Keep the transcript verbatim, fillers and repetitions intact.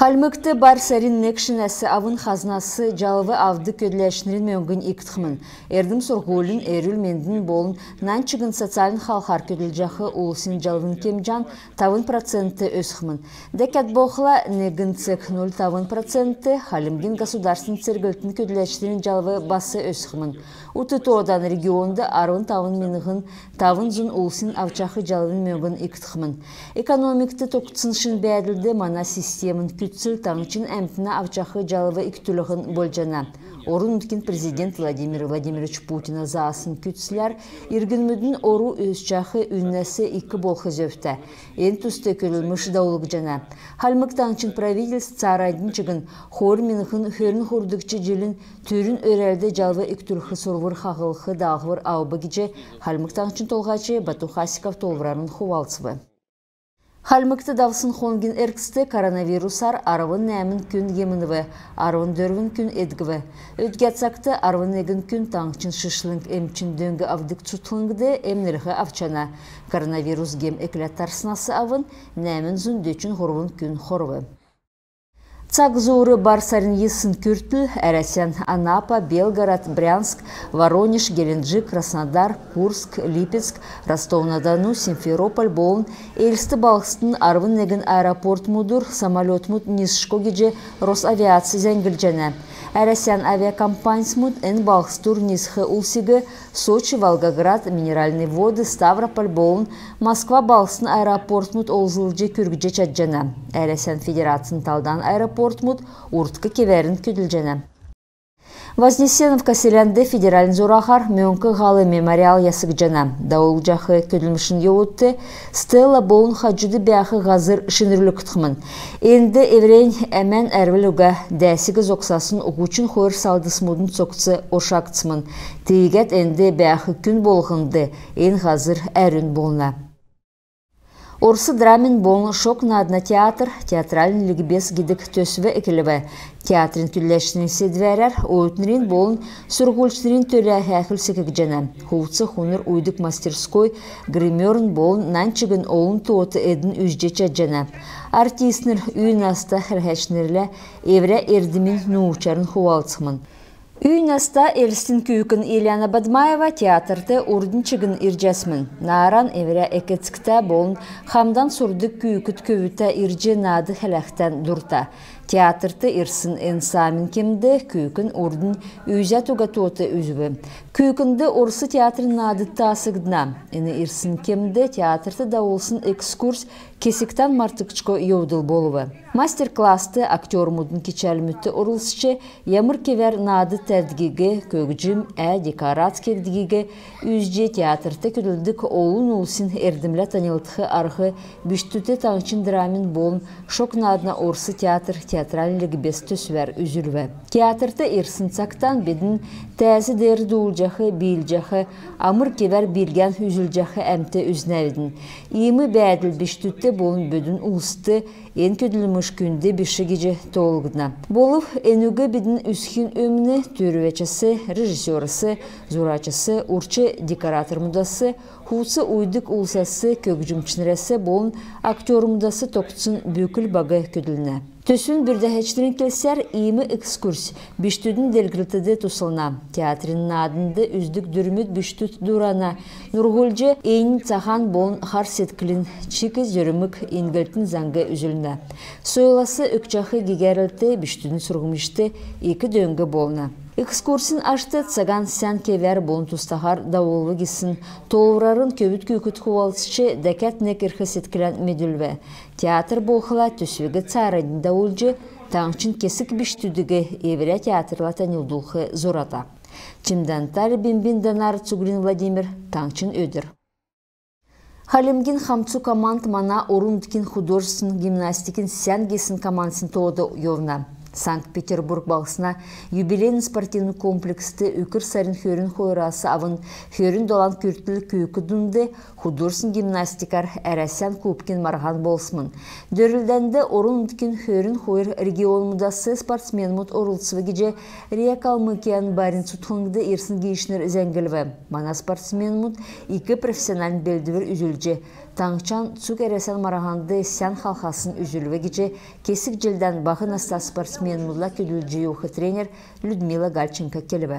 Хальмгт бар сарин нег шинәс авн хазнас җалв авдг көдләчнрин мөңгинь икдхмн. Эрдм-сурһулин, эрүл-мендин болн нань чигн социальн халхар көдлҗәх улсин җалвин кемҗән тавн процентд өсхмн. Дәкәд болхла, негн цег ноль тавн процентд Хальмгин государственн церглтин көдләчнрин җалв бас өсхмн. Ут тоодан регионд арвн тавн миңһн тавн зун улсин авчах җалвин мөңгн икдхмн. Экономикт тогтсн шин бәәдлд мана системн күцл таңһчин әмтнә авчах җалв икдүллһн болҗана. Орн-нутгин президент Владимир Владимирович Путина заасн күцләр иргнмүдин ору өсчәх үннәс ик болх зөвтә. Эн туст көдлмш давулгдҗана. Хальмг Таңһчин правительств цааранднь чигн хойр миңһн хөрн хойрдгч җилин түрүн өрәлд җалв икдүлх сурвр хаһлх даалһвр авв гиҗ Хальмг Таңһчин Толһач Бату Хасиков тоолврарн хувалцв. Хальмгт давсн хонгин эргцд коронавирусар арвн нәәмн күн гемнв, арвн дөрвн күн эдгв. Өдгә цагт арвн негн күн таңһчин шишлң эмчин дөң авдг цутхлңд эмнлһ авчана. Коронавирус гем экләд тарснас авн нәәмн зун дөчн һурвн күн хорв. Цаг зуур бар сарин йисн күртл Әрәсән Анапа, Белгород, Брянск, Воронеж, Геленджик, Краснодар, Курск, Липецк, Ростов-на-Дону, Симферополь болн Элст балһсдын арвн негн аэропортмудур самолетмуд нисшго гиҗ Росавиац зәңглҗәнә. Әрәсән авиакомпаньсмуд эн балһсдур нисх улсиг Сочи, Волгоград, Минеральные Воды, Ставрополь болн Москва балһсдын аэропортмуд олзлҗ күргҗ чадҗана. Әрәсән Федерацин талдан аэропортмуд урдк кевәрн көдлҗәнә. Вознесеновка селәнд федеральн зураһар Мөңк һал мемориал ясгдҗана. Давулгдҗах көдлмшин йовудт стела болн хаҗуд бәәх һазр шинрүлгдхмн. Энд эврәннь әмән әрвл уга дәәсиг зогсасн һучн хойр салдсмудын цогц оршагдсмн. Тиигәд энд бәәх күн болһнд эн һазр әрүн болна. Орс драмин болн шог наадна театр «Театральн ликбез» гидг төсв эклв. Театрин көдләчнрин седвәрәр оютнрин болн сурһульчнрин төлә һәәхүл секгдҗәнә. Хувц-хунр уйдг мастерской, гримерн болн нань чигн олн тоот эдн үзҗ чадҗана. Артистнр үй наста хәләһәчнрлә эврә эрдмин нуувчарн хувалцхмн. Үй наста Элстин күүкн Ильяна Бадмаева театрт урднь чигн ирҗәсмн. Нааран эврә эк-эцктә болн хамдан сурдг күүкд-көвүдтә ирҗ наад хәләхдән дурта. Театрт ирсн эн саамин кемд күүкн урднь үзәд уга тоот үзв. Күүкнд орс театрин наад таасгдна. Эн ирсн кемд театрт давулсн экскурс кесгтән мартгдшго йовдл болв. Мастер-класст, актермудын кичәлмүдт орлцҗ, ямр кевәр наад тәвдгиг, көгҗм, ә, декорац кегдгиг үзҗ, театрт көдлдг олн улсин эрдмлә таньлдх арһ бичкдүдт таңһчин драмин болн шог наадна орс театр «Театральн ликбез» төсвәр үзүлв. Театрт ирсн цагтан бидн тәәз деер дуулҗах, биилҗәх, амр кевәр билгән үзүлҗәх әмт үзнәвидн. Иим бәәдл бичкдүдт болн бөдүн улст эн көдлмш күнд биш гиҗ тоолгдна. Болв энүг бидн үзхин өмн түүрвәчәс, режиссерас, зурачас, урч декоратормудас, хувц уйдг улсас, көгҗмчнрәс болн актермудас тогтсн бүкл баг көдлнә. Төсвин бүрдәһәчнрин келсәр, иим экскурс бичкдүдин делгрлтд туслна. Театрин нааднд үздг дүрмүд бичкдүд дурана нурһлҗ, эннь цаһан болн хар седклин, чик зөрмг, иньгллтин заңг үзүлнә. Сойлас өгчәх гегәрлт бичкдүдин сурһмҗд ик дөң болна. Экскурсин ашт цаган сән кевәр болн тустаһар давулв гисн тоолврарн көвүд-күүкд хувалцҗ, дәкәд нег ирх седклән медүлв. Театр болхла төсвиг цааранднь давулҗ, таңһчин кесг бичкдүдиг эврә театрла таньлдулх зурата. Чимдән Тар, Бимбин Данар, Цуглин Владимир, «Таңһчин өдр». Хальмгин хамцу команд мана орн-нутгин художественн гимнастикин сән гисн командсин тоод йовна. Санкт-Петербург балһсна юбилейн спортивн комплекст үкр сарин хөрн хойрас авн хөрн долан күртл күүкд дунд художественн гимнастикар Әрәсән кубкин марһан болсмн. Дөрлдәнд орн-нутгин хөрн хойр регионмудас спортсменмуд орлцв гиҗ РИА Калмыкиян барин цутхлңд ирсн гиичнр зәңглв. Мана спортсменмуд ик профессиональн белдвр үзүлҗ, Таңһчан цуг Әрәсән марһанд сән халхасн үзүлв гиҗ кесг җилдән баһ наста спортсменмудла көдлҗ йовх тренер Людмила Гальченко келв.